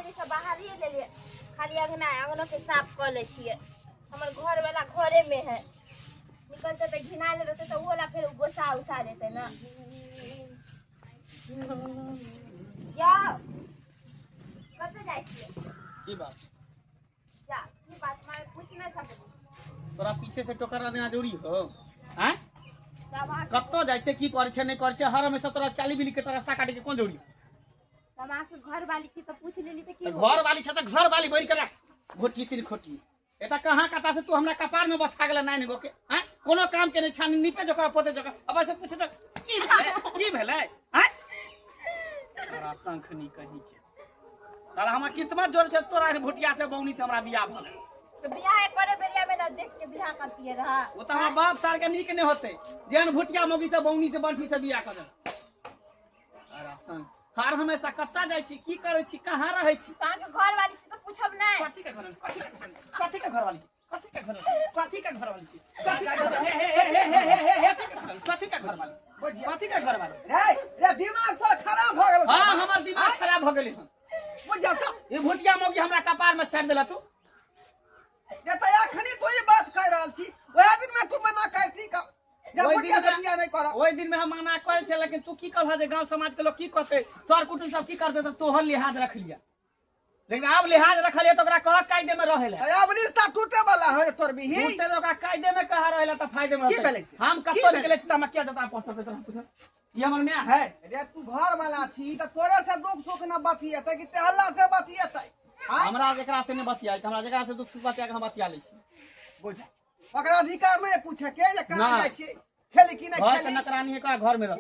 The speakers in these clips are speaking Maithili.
बोरी सब बाहर लेलियै, खाली अंगना अंगनो के साफ कऽ लै छियै। हमर घर वाला घरे में है, निकलते तऽ घिना ले रहते तऽ ओहो ला फेर गोसा उसा देते ना। जाओ कतऽ जाइ छियै? की बात? जा की बात मारे पूछ नहि सकबो। तोरा पीछे से टोकरा देना जरूरी हो? आँय तब अहाँ कतऽ जाइ छै, की करै छै, नहि करै छै, हर हमेशा तोरा चाली बिली के तोरा रास्ता काटे के कोन जरूरी? तब अहाँके घर वाली छी तऽ पूछ लेली तऽ की तऽ हो? घर वाली छै तऽ घर वाली बनि के रख। घोटी तीन खोटी एतऽ कहाँ कता से तू हमरा कपार में बथा गेल नाइन गो के। आँय कोनो काम के नहि छानी निपे जोकर पोते जोकर अब से पूछे तऽ की भेलै, की भेलै? आँय तोरा शंखनी कहीं के साला हमर किस्मत जोड़ छै, तोरा एहन भुटिया से बौनी से हमरा बियाह भऽ गेल। तऽ बियाह करे बेरिया में ना देख के बियाह करतियै रहा। ओ तऽ हमरा बाप सार के नीक नहि होते जेहन भुटिया मौगी से बौनी से बंठी से बियाह कर देलक। तोरा शंख हर हमेशा कतऽ जाइ छी, की करै छी, कहाँ रहै छी? तऽ अहाँके घर वाली छी तऽ पूछब नहि। कथी के घर, कथी के घर, कथी के घर वाली, कथी के घर, कथी के घर वाली छी, कथी के घर, हे हे हे हे हे हे हे, कथी के घर वाली, कथी के घर वाली? रे रे दिमाग तो खराब भऽ गेल। हाँ हमर दिमाग खराब भऽ गेलै हन। बुझ तऽ ई भुटिया मौगी हमरा कपार में सैर देला तू। जे तऽ अखनी तू ई बात कहि रहल छी, ओएह दिन में तू मना करती का जब ओहि भुटिया दिन से बियाह नहीं करब। ओहि दिन में हम मना करै छै, लेकिन तू की कहलह जे गांव समाज के लोग की कहते, सर कुटुम सब की करते, तऽ तोहर लिहाज रख लिया। लेकिन आब लिहाज रखलिए तऽ ओकरा कह कायदे में रहे ला। अब रिश्ता टूटे वाला है तोर भी। टूटे तऽ ओकरा कायदे में कहा रहे ला तऽ फायदे में की रहतै। भेलै से? हम की कतौ भेलै? निकलै छी तऽ हमरा किया देता पोस्ट ऑफिस पूछ, ई हमर माय है। रे तू घर वाला छी तऽ तोरे से दुख सुख न बतियेतै कि तेहल्ला से बतियेतै? आँय? हमरा जेकरा से नहि बतियाए, हमरा जेकरा से दुख सुख बतिया के हम बतिया लै छी। बुझ ओकरा अधिकार नहीं पूछे के जे कहाँ ना। जाइ छी, खेली कि नहीं घर के खेली। नकरानी है का घर में रह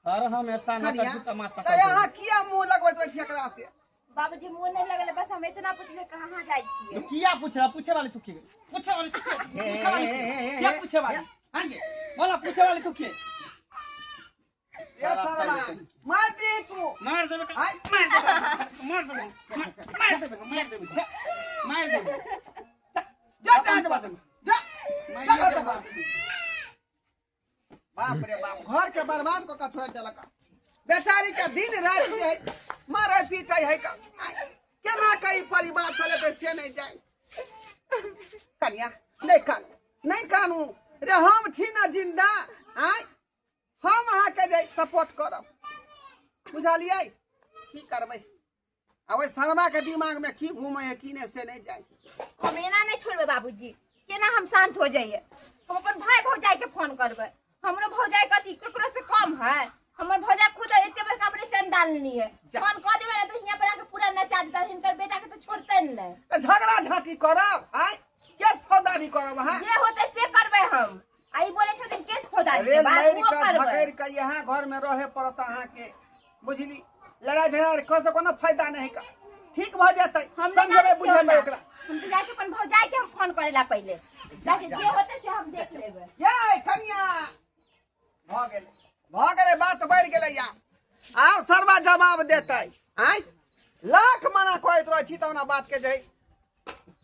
हर हमेशा न कनिया, कर तमाशा तऽ यहाँ किया मुंह लगबैत रहै छी एकरा से? बाबूजी मुँह नहीं लगल, बस हम इतना पूछले कहाँ जाइ छियै। किया पूछ रहा? पूछे वाली तू की? पूछे वाली तू के? पूछे वाली तू के? क्या पूछे वाली? आएंगे बोला पूछे वाली तू के? ये सरवा मार दे तू। मार देबे का? आय। मार देबे, मार देबे, मार देबे, मार देबे, मार देबे। जा जा जा जा जा मार जा देबे। बाप रे बाप, घर के बर्बाद कऽ के छोड़ि देलक। बेचारी के दिन राति जे है मारे पीटे है का। आय, केना के ई परिवार चलेतै से नहीं जाय। कनिया नहीं कानू, नहीं कानू रे, हम छी ना जिंदा। आय हम अहाँके जे सपोर्ट करब, बुझलियै? की करबै आ ओहि सरवा के दिमाग में की घूमै है की नहीं से नहीं जाय। हम एना नहीं छोड़बै बाबूजी, केना हम शांत हो जाइए। हम अपन भाई भौजाई के फोन करबै। हमरो भौजाई कथी ककरो से कम है? हमर भौजाई खुद एते बड़का बड़े चंडालनी है। जा। फोन कऽ देबै ने तऽ हियाँ पर आके पूरा नचा देता, हिनकर बेटा के तऽ छोड़ते नहीं। तऽ झगड़ा झांटी करब, आय केस फौजदारी करब अहाँ? जे होते से करबै हम। आ ई बोले छथिन केस फौजदारी रे के बात, लड़ि वो कऽ करबै। झगड़ि कऽ यहाँ घर में रहे पड़त अहाँके, बुझली? लड़ाई झगड़ा कऽ से कोनो फायदा नहीं का, ठीक भऽ जेतै। हम नहि समझेबै जानै छियै बुझेबै ओना। ओकरा। हम तऽ जाइ छी अपन भौजाई के हम फोन करे ला पहिले, जाइ छी, जे होते से हम देख लेबै। ये कनिया भऽ गेलै, भऽ गेलै, बात बढ़ि गेलै। या आब सरवा जवाब देतै। आँय लाख मना कहैत रहै छी तऽ ओना बात के जे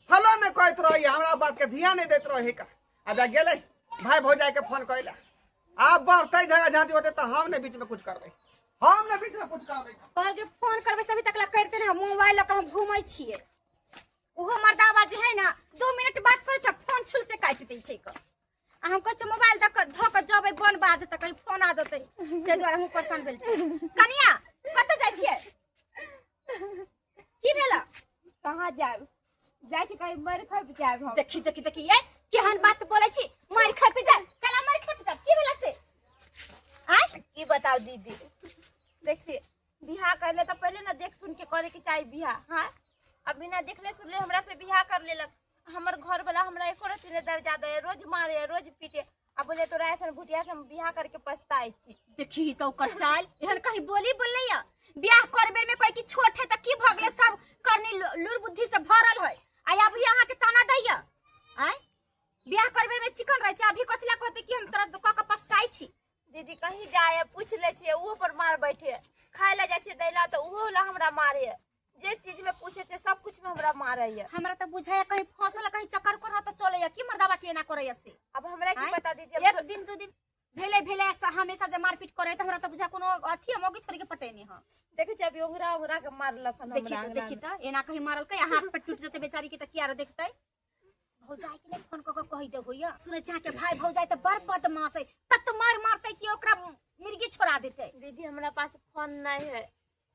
फलो नहि कहैत रहै, हमरा बात के ध्यान नहि दैत रहै का। आब गेलै भाई भौजाई के फोन करै ला। आब बढ़तै झगड़ा झांटी होतै तऽ हम नहि बीच में कुछ करबै, हम नहि बीच में कुछ करबै। कहलकै फोन करबै सभी तक ला करिते ने, हम मोबाइल लऽ कऽ हम घूमै छियै। ओहो मर्दाबा जे है ना 2 मिनट बात करै छै फोन छुल से काटि दै छै क। आ हम कहै छियै मोबाइल दऽ कऽ धऽ कऽ जेबै बन बाध तऽ कहीं फोन आ जेतै, ताहि दुआरे हम परेशान भेल छी। कनिया कतऽ जाइ छियै? की भेल? कहाँ जायब? जाइ छी कहीं मरि खपि जायब हम। देखी देखी देखी ये केहन बात बोलै छी, मारि खपि जायब, कला मारि खपि जायब, की भेल से? आँय की बताउ दीदी, देखिए बियाह करले तऽ पहिले ने देख सुन के करे के चाही बियाह। हाँ अब बिना देखले सुनले हमरा से बियाह कर लेलक। हमर घर वाला हमरा एको रत्ती नहि दर्जा दे, रोज मारे रोज पीटे, आ बोले तोरा ऐसन भुटिया से हम बियाह करके पछताए छी। देखी तो ओकर चाल, एहन कहीं बोली बोलैया बियाह कर बेर में कोई की छोट है त की भऽ गेलै, सब करनी लूर बुद्धि से भरल है। आ अभी अहाँ के ताना दैया, आँय बियाह कर बेर में चिकन रहै छै, अभी कथी ला कहते कि हम तोरा कऽ के पछताइ छी। दीदी कहीं जाए पूछ लै छियै ओहो पर मार बैठे, खाय ला जाइ छियै दै ला तऽ ओहो ला हमरा मारे, जे चीज में पूछे छै सब कुछ में हमरा मारैया। हमरा तऽ बुझाया कहीं फसल कहीं चक्कर कर तऽ चलैया की मर्दाबा के एना करैया से। अब हमरा की आँय? पता दीदी, एक दिन दू दिन भेले भेले हमेशा जे मारपीट करे त हमरा त बुझा कोनो अथी हम ओगी छोड़ी के पटेने ह। देखै छी अभी ओंगरा ओंगरा के मारलक हन देखी हमरा त अंगना देखी में। त एना कहीं मारलकै हाथ पर टूट जते बेचारी के त कियारो देखतै। भौजाई के नहीं फोन क के कहि देबो या। सुनै छी अहाँ के भाई भौजाई त बड़ बदमाश है, तत मार मारतै कि ओकरा मिर्गी छोड़ा देतै। दीदी हमरा पास फोन नहीं है,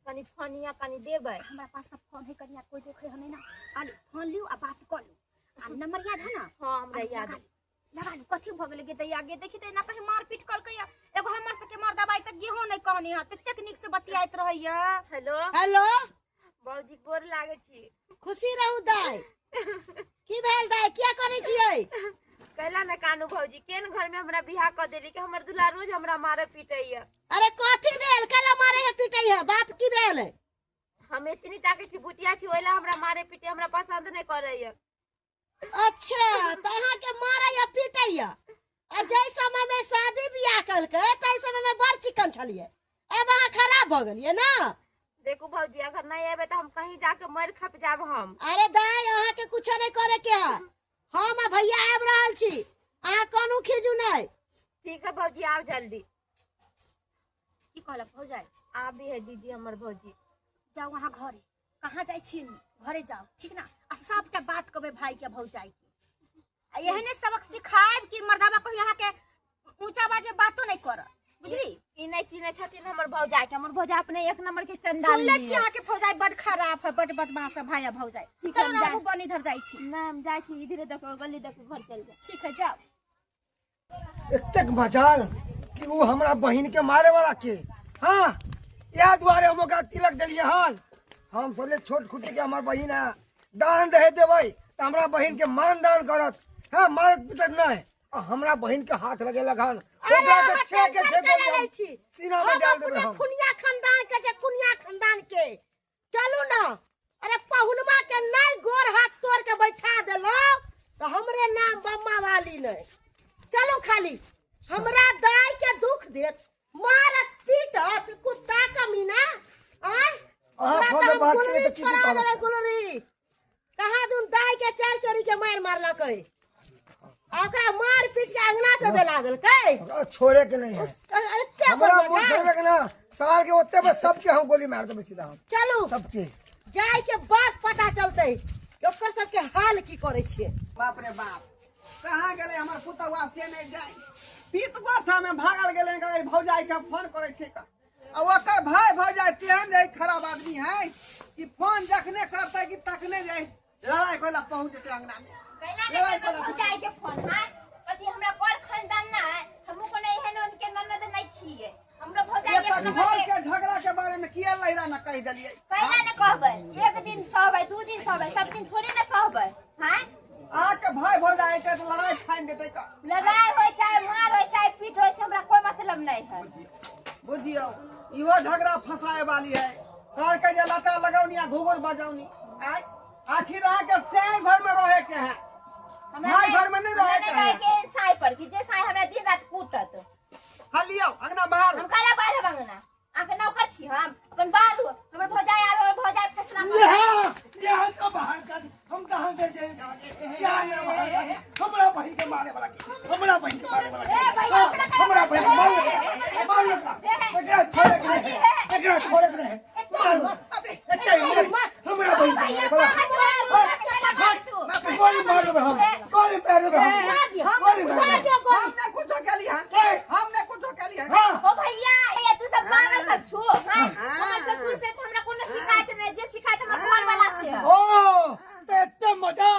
कनी फोनिया कनी देबै। हमरा पास त फोन है कनिया, कोई देखे हनै ना। आ फोन लिउ आ बात क लू। आ नंबर याद है ना? हां हमरा याद है। लगा लू। कथी भ गेलै गे दैया गे? देखी त एना कहीं मारपीट कलकै या। एगो हमर सबके मर दबाई त गेहो नहीं कहनी है, ततेक नीक से बतियाइत रहैया। हेलो हेलो बाबूजी गोर लागै छी। खुशी रहू दाई। की भेल दाई, किया करै छियै? कहला ना कानू भौजी, केन घर में हमरा बियाह क देली कि हमर दुल्हा रोज हमरा मारे पीटैया। अरे कथी भेल, कैला मारे है पीटै है, बात की भेल? हम इतनी टाके छी बुटिया छी, ओइला हमरा मारे पीटे हमरा पसंद नहीं करैया। अच्छा त अहाँ के मारे या पीटैया। आ जै समय में शादी बियाह कलकै तै समय में बड़ चिकन छलियै, अब अहाँ खराब भ गेलियै ना? देखू भौजी अगर नहीं आबे तो हम कहीं जाके मर खप जाब हम। अरे दाई अहाँ के कुछो नहीं करे के है, हम आ भैया आबि रहल छी, अहाँ कोनो खीजू नहीं। ठीक है भौजी आओ जल्दी। की कहलक भौजाई? आबी है दीदी हमर भौजी। जाओ अहाँ घरे, कहाँ जाइ छी घरे जाओ, ठीक ना? आ सबटा बात कहबै भाई के भौजाई के, आ एहने सबक सिखायब कि मर्दाबा कहियो अहाँ के ऊंचा बाजे बातो नहीं करत, बुझली? ई नहीं चिन्है छथिन हमर भौजाई के, हमर भौजाई अपने एक नंबर के चंडाल सुनले छी अहाँ के भौजाई बड खराब है, बड बदमाश है भाई आ भौजाई। चलो ना हमहूँ बन इधर जाइ छी। ना हम जाइ छी इधरे देखो गली देखो घर चल जाए। ठीक है जाओ। एतेक मजाल कि वो हमरा बहिन के मारे वाला के, हाँ इएह दुआरे हम ओकरा तिलक देलियै हन। हम सोचले छोट खुटी के हमर बहिन है, दान दहे देबै त हमरा बहिन के मान दान करत, हाँ मारत पीटत नहीं। आ हमरा बहिन के हाथ लगेलक हन, ओकरा के छे के छे गोली हम सीना में डाल देबै हम। खुनिया खानदान के जे खुनिया खानदान के चलू ना, अरे पहुनमा के नहीं गोर हाथ तोड़ के बैठा देलो तो हमरे नाम बम्मा वाली नहीं। चलो खाली हमरा दाई के दुख देत, मारत पीटत कुत्ता कमीना। आय अहाँ फोन पर बात केलियै तऽ की छोड़ा कहलक? देबै गुलरी। कहाँ दुन दाई के चार चोरी के मार मारलकै, ओकरा मार पीट के अंगना से बेला देलकै। ओकरा छोड़े के नहीं है, एते हमरा बड़ मुँह मजा। छोड़े के ना, साल के ओते पर सबके हम गोली मार देबै सीधा हम। चलू सबके जाय के बाद पता चलतै कि ओकर सबके हाल की करै छियै। बाप रे बाप, कहाँ गेलै हमर पुतौआ से नहीं जाय, पीत गोठा में भागल गेलै। गई भौजाई के फोन करै छै का, आ ओकर भाई भौजाई तेहन जे खराब आदमी है कि फोन जखने करतै कि तखने जे लड़ाई कोला पहुंच जेतै अंगना में। कैला लड़ाई ने कोला भौजाई के फोन हां कथी हमरा बड़ खानदान ना है, हमहू कोनो एहन उनके ननद नहीं छियै। हमरो भौजाई ये एक तक नंबर घर के के झगड़ा के बारे में किया लहिरा ना कहि देलियै। कैला ने कहबै, एक दिन सहबै दू दिन सहबै सब दिन थोड़े ना सहबै। हां अहाँ के भाई भौजाई के तऽ लड़ाई ठानि देतै का। लड़ाई होय चाहे मार होय चाहे पीट होय से हमरा कोई मतलब नहीं है। बुझियौ इहो झगड़ा फंसाए वाली है, कहलकै जे लता लगौनी आ घुघुर बजौनी। आय आखिर अहाँ के सैं घर में रहे के है, भाई घर में नहीं रहे के है। के साई पर कि जे साई हमरा दिन रात कूटत। हाँ लियौ अंगना बाहर। हम काला बाहर अंगना आके नौकर छी हम अपन बाहर हमर भौजाई आवे हमर भौजाई फैसला करत। यहाँ यहाँ तो बाहर कर, हम कहाँ से जाए? यहाँ यहाँ बाहर कर। हमरा बहिन के मारे वाला के, हमरा बहिन के मारे वाला के। ए भैया, हाँ, हमरा हमरा बहिन के मारे वाला के, मारे वाला के। एकरा छोड़े के नहीं है, एकरा छोड़े के नहीं है। मारो। एते ही, हमरा बहिन के मारे वाला। गोली मार देबै हम, गोली मार देबै हम, गोली मार देबै। हमने कुछो केली हन, हमने कुछो केली हन। हाँ। ओ भैया, ए तू सब पागल सब छो। हां, हमर ससुर से तो हमरा कोनो शिकायत नहीं, जे शिकायत हमर घर वाला से है। ओ त एते मजा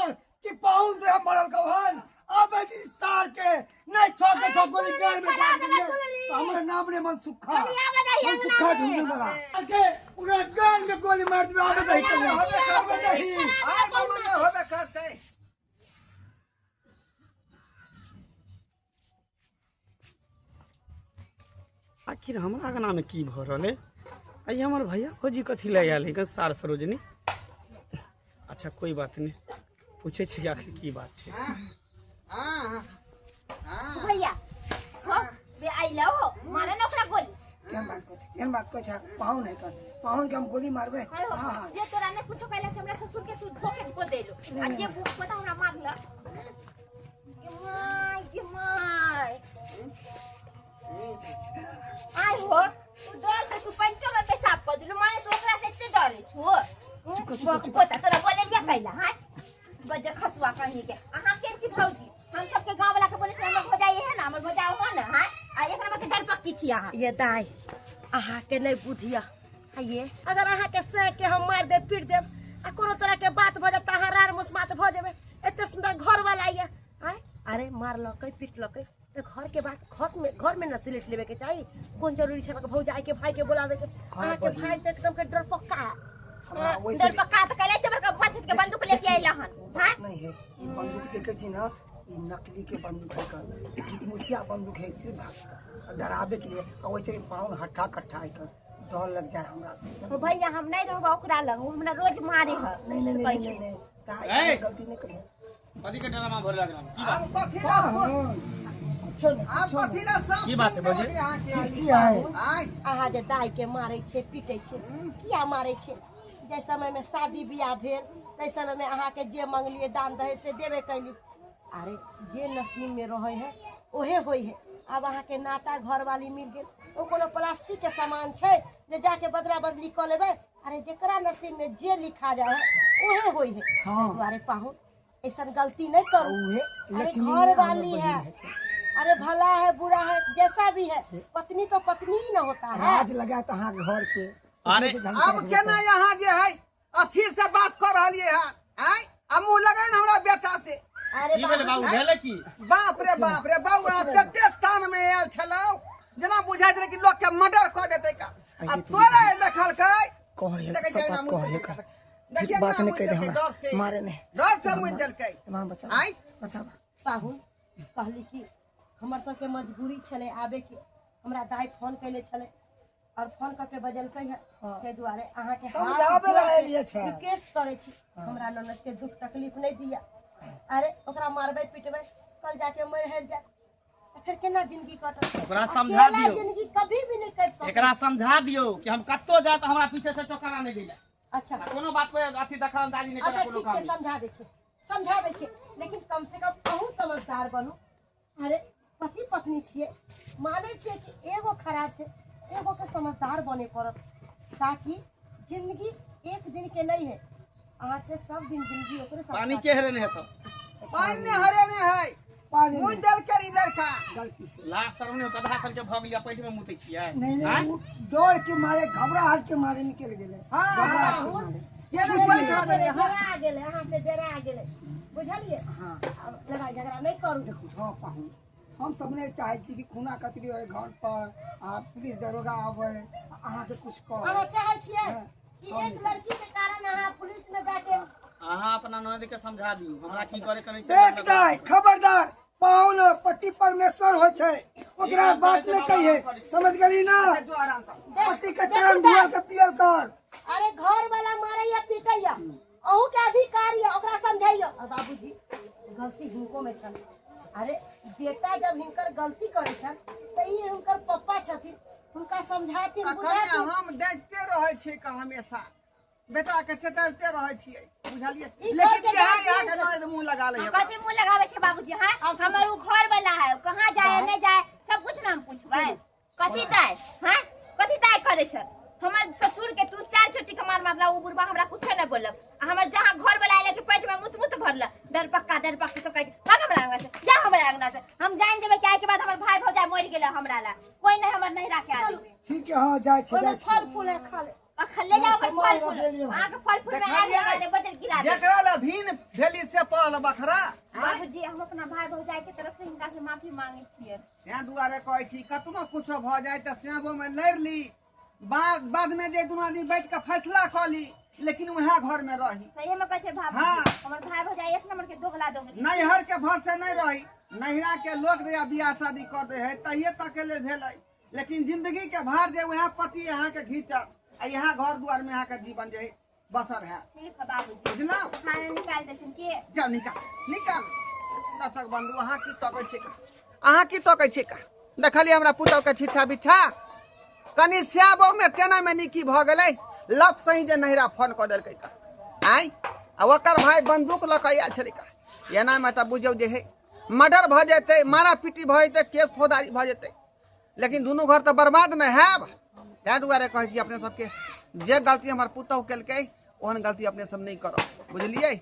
कि पाउन दे मरल गौहन अब जी सार के नहीं छो के छो गोली गाल में डाल दिए तो हमरा नाम ने मन सुखा, मन सुखा झुंझुन बड़ा के ओकरा गाल में गोली मार देबे। आबे नहीं चले, आबे नहीं। आइ बमन होबे करतै। आखिर हमरा अंगना में की भऽ रहल है? आई हमर भैया भौजी कथी लए आयल है सार सरोजनी? अच्छा कोई बात नहीं, पूछे छी आखिर की बात छै। भैया हो बे आइलो हो मारे न ओकरा गोली। केहन बात कहै छै, केहन बात कहै छै? पाहुन है कन, पाहुन के हम गोली मारबै। हां हां, जे तोरा ने कुछो कहला से हमरा ससुर के तू धोके धो देलो, आ जे पता हमरा मारल। ये my ये my कथी कथी पोता तोरा बोले लिया कैला हां बजर खसुआ कहीं के अहाँ के छी भौजी हम सबके गांव वाला के बोले छी हमर भौजाई है ना हमर भौजाई हो ना हां आ एक नंबर के डरपक्की छी अहाँ ये दाई अहाँके नहि बुधिया आ ये अगर अहाँके सह के हम मारि देब पीट देब आ कोनो तरह के बात भऽ जायत तऽ अहाँ रार मुसमात भऽ जेबै एते सुन्दर घर वाला ये आँय अरे मारलकै पीटलकै तऽ घर के बात घर में न सिलेट लेबे के चाही कोन जरूरी छै अहाँके भौजाई के भाई के बोलावे के अहाँके बहिन। भाई तऽ एकदम के डरपक्का है हमरा वैसे भी डरपक्का तऽ कैला बड़का बचत के बंदूक लेके आइला हन हां नहीं है ई बंदूक देखे छी ना ई नकली के बंदूक है कर मुसिया बंदूक है से भाग डरावे के लिए और वैसे भी पाउन हट्ठा कट्ठा है कर डर लग जाए हमरा से ओ भैया हम नहीं रहबा ओकरा लग ओ हमरा रोज मारे है नहीं नहीं नहीं नहीं नहीं ए! नहीं गलती नहीं करिए कथी के ड्रामा भरे लागल की बात आब कथी ला कुछो नहीं आब कुछो कथी ला सब की बात है सुनि भौजी? देलक अहाँके चिड़चिड़ है आँय अहाँ जे दाइ के मारै छै पीटै छै किया मारै छै जाहि समयमे शादी बियाह भेल ताहि समयमे अहाँके जे मंगलियै दान दहेज से देबे कैली अरे जे नसीबमे रहै है ओहे होइ है आब अहाँके नाता घरवाली मिल गेल ओ कोनो प्लास्टिक के सामान छै जे जाके बदला बदली कऽ लेबै अरे जेकरा नसीबमे जे लिखा जाइ है ओहे होइ है हाँ। ताहि दुआरे पाहुन ऐसन गलती नहीं करू उहे अरे लक्ष्मी घर हमर वाली बहिन है है के। अरे भला है बुरा है जैसा भी है पत्नी तो पत्नी ही न होता है राज लगा तो अहाँ घर के अरे, आब केना यहाँ जे है अस्थिर से बात कऽ रहलियै हन आँय आ मुँह लगै ने हमरा बेटा से अरे की भेलै बाबू भेलै की बाप रे बाप रे बाबू कते तान में आयल छलौ जेना बुझाइ छलै कि लोक के मर्डर कऽ देतै का आ तोरा देखलकै कहै देखै सब छियै बात एना कहै मुँह कर देखियै बात एना नहीं मुँह कहि दे देलकै हमरा डर से मारे नहीं डर से मुँह देलकै माँ बचा आँय बचा पाहुन कहली कि हमर सबके मजबूरी छलै आबे के हमरा दाइ फोन कैले छलै और फोन कऽ के बजलकै है ताहि दुआरे अहाँके समझाबै लए एलियै छै। रिक्वेस्ट करै छी हमरा ननद के दुख तकलीफ नहि दिअ अरे ओकरा मारबै पिटबै कल जाके मरि हरि जाए तऽ फेर केना जिंदगी कटत ओकरा समझा अकेला दियौ। जिंदगी कभी भी नहीं कटि सकत एकरा समझा दियौ कि हम कतौ जाए तऽ हमरा पीछे से टोकरा नहि दैला अच्छा आ कोनो बात पे अथी दखल अंदाजी नहि अच्छा करे कोनो ठीक छै काम नहि। समझा दै छै समझा दै छै लेकिन कम से कम अहूँ समझदार बनू अरे पति पत्नी छियै मानै छियै कि एगो खराब छै एगो के समझदार बने पड़त ताकि जिंदगी एक दिन के नहीं है अहाँके सब दिन जिंदगी ओकरे साथ पानी काटत। के हेरे नहि हेतौ पानि ने हरेने है पानी मुँह देलकै ई लड़का गलती से लाज शरम नहि होत आधा साल के भऽ गेलियै पैठ में मुतै छियै नहीं आँय? नहीं वो डर के मारे घबराहट के मारे निकल गेले हाँ, घबराहट के हाँ। मारे ये ने बैठा देले हाँ डरा गेलै अहाँ से डरा गेलै बुझलियै हाँ। आब लड़ाई झगड़ा नहीं करू देखू हाँ पाहुन हम सब नहीं चाहे छी कि खूना कतरी होय घर पर आ पुलिस दरोगा आवे अहाँके कुछ कह अहाँ चाहै छियै हाँ। कि एक लड़की के कारण अहाँ पुलिस में जाके अहाँ अपना ननद के समझा दियौ हमरा की करे के नहि छै देख दाय खबरदार पाहुन पति परमेश्वर होइ छै ओकरा बात नहीं कहिए समझ गेली ना जो आराम से पति के चरण धुआ के पियल कर अरे घर वाला मारैया पीटैया अहू के अधिकार या ओकरा समझैयो और बाबूजी गलती हिनको में छल अरे बेटा जब हिनकर गलती करै छल तऽ ई हुनकर पप्पा छथिन हुनका समझाथिन आ कन्या बुझाथिन हम देखते रहै छियै का हमेशा बेटा के चेतबते रहै छियै बुझलियै ई लेकिन घर के यहाँ गार्जियन यहाँ के ननद मुँह लगा लै कथी मुंह लगावे छे बाबूजी हाँ हमर उ घर वाला है उ कहाँ जाए नहीं जाए सब कुछ ना हम पूछबै कथी दाय हाँ कथी दाय करे छे हमर ससुर के तू चार छोटी के मार मारला उ बुढ़बा हमरा कुछ नहीं बोलक आ हमर जहाँ घर वाला आइले के पेट में मुत मुत भरला डर पक्का सब कह भाग हमरा अंगना से जा हमरा अंगना से हम जान जेबै कि आइ के बाद हमर भाई भौजाई मरि गेलै हमरा ला कोई नहीं हमर नहीं राखे आदमी ठीक है हाँ जाइ छी ओहिमे जाइ छी फल फूल है खा ले अखन ले जाओ हमर फल सामान फूल रख लेलियौ। अहाँके फल फूल में आग लगा दे बजर गिरा दे जेकरा ला भीन भेली से पहल बखरा आँय? बाबूजी हम अपना भाई भौजाई के तरफ से हिनका से माफी मांगे छियै तें दुआरे कहै छी कतनो कुछो भऽ जाय तऽ सेबो में लड़ि ली बाद बाद में जे दुनू आदमी बैठ के फैसला कऽ ली लेकिन वएह घर में रही सही में कहै छै भाभी हाँ। हमर भाई भौजाई एक नंबर के दोगला दोगली नैहर के भर से नहीं रही नैहरा के लोग जे बियाह शादी कर दे है तहिए तक ले भेलै लेकिन जिंदगी के भार जे वएह पति अहाँ के घींचत आ यहाँ घर दुआर में अहाँ के जीवन जे बसर है ठीक है बाबूजी बुझलहुँ खाना निकाल दै छियनि के जाउ निकाल निकाल दर्शक बंधु अहाँ की तकै छियै का? अहाँ की तकै छियै का देखलियै हमरा पुतहु के छिट्ठा बिछा कनि स्याबो में टेना में निकी भऽ गेलै लप सही जे नहिरा फोन कऽ देलकै का आँय आ ओकर भाई बंदूक लऽ कऽ आयल छलै का एना में तऽ बुझियौ जे हे मर्डर भऽ जेतै मारा पीटी भऽ जेतै केस फौजदारी भऽ जेतै लेकिन दुनू घर तऽ बर्बाद नहि हैब ताहि दुआरे कहै छी अपने सबके जे गलती हमर पुतहु केलकै ओहन गलती अपने सब नहि करब, बुझलियै?